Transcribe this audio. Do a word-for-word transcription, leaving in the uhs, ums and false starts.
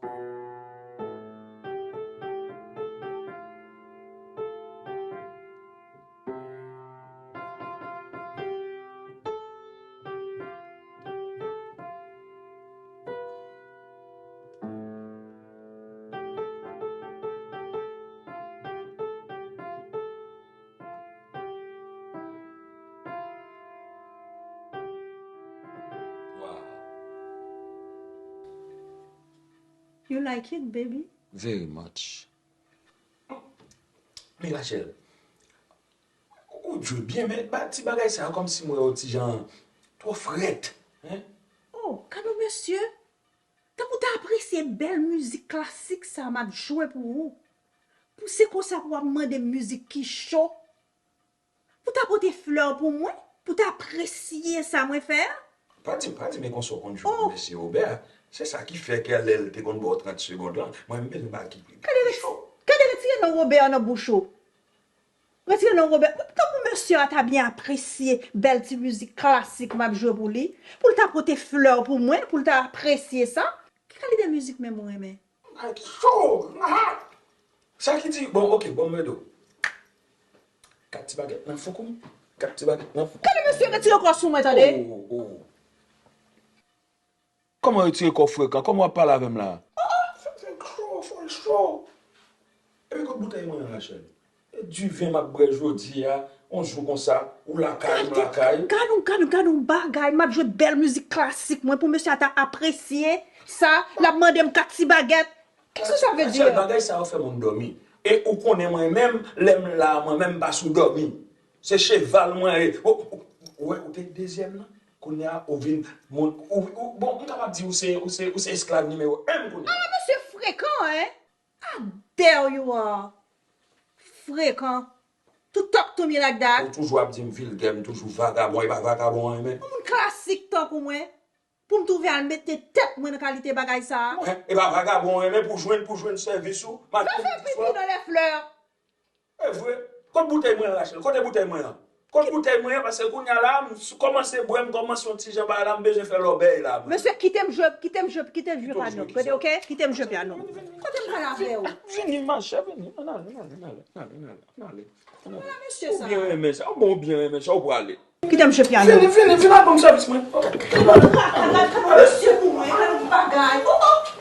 Wow. You like it, baby? Very much. Men Rachel, ou jwe byen, men ba ti bagay sa yo kòmsi mwen yo ti jan twò frèt, hein? Oh, gade yon mesye! Tankou w ta apresye bèl mizik klasik sa m ap jwe pou ou. Pou se konsa pou w ap mande m mizik ki cho. Pou w ta pote flè pou mwen, pou w ta apresye sa mwen fè a. Pa di, pa di, men konsa w konn jwe pou mesye Robert. Se sa ki fè ke lè l te konn ba w trant segond lan, mwen m bezwen bagay ki cho. Gade, retire non Robert nan bouch ou. Retire non Robert. Tankou mesye a ta byen apresye bèl ti mizik klasik m ap jwe pou li, pou l ta pote flè pou mwen, pou l ta apresye sa. Ki kalite mizik menm ou renmen? Ay, ki cho! Aha! Sa ki di, bon, ok, bon, mwen do. Kat ti bagèt nan foukou. Kat ti bagèt nan foukou. Gade mesye retire kò sou mwen, tande. Oh, oh. Kòman retire kò frekan? Kòman w ap pale avè m la? Oh, oh, fè, fè cho, fè cho. Epi kote boutèy mwen an, Rachel? E diven m ap bwè jodi a, yon jou konsa, ou lakay, m lakay. Gad yon, gad yon, gad yon bagay, m ap jwe bèl mizik klasik mwen pou mesye a ta apresye sa, l ap mande m kat ti bagèt. Kisa sa vle di? Rachel, bagay sa yo fè moun dòmi. E ou konnen mwen menm, lè m la, mwen menm m pa sou dòmi. Se cheval mwen ye. Ou, ou, ou wè, ou te dezyèm nan. Kounye a, ou vin, moun, ou, ou, bon, m kapab di ou se, ou se, ou se esklav nimewo en kounye a. Ala mesye frekan, hein? How dare you are? Frekan. To talk to me like that. Ou toujou ap di m vilgè, m toujou vagabon, e pa vagabon an, men. Yon moun klasik tankou mwen, pou m twouve al mete tèt mwen nan kalite bagay sa a. Mwen, e pa vagabon an, men pou jwenn, pou jwenn sèvis ou, m al fè pipi dans les fleurs. E vre. Kote boutèy mwen an, Rachel? Kote boutèy mwen an? Kote boutèy mwen an? Paske kounye a la, m s-, kòmanse bwè, m kòmanse yon ti jan bagay la, m bezwen fè lòbèy la, mwen. Mesye, kite m jwe, kite m jwe, kite m jwe pa nou. Kote, ok? Kite m jwe pa nou. Kote m pral avè w? Vini, machè, vini. Ann ale, ann ale, ann ale, ann ale, ann ale. Ala mesye sa. Ou byen renmen sa, ou bon, ou byen renmen sa, ou prale. Kite m jwe pyano. Vini, vini, vini al ban m sèvis mwen. Oh, gad, gad, gad, gad, mesye pou mwen, gad yon bagay. Oh, oh.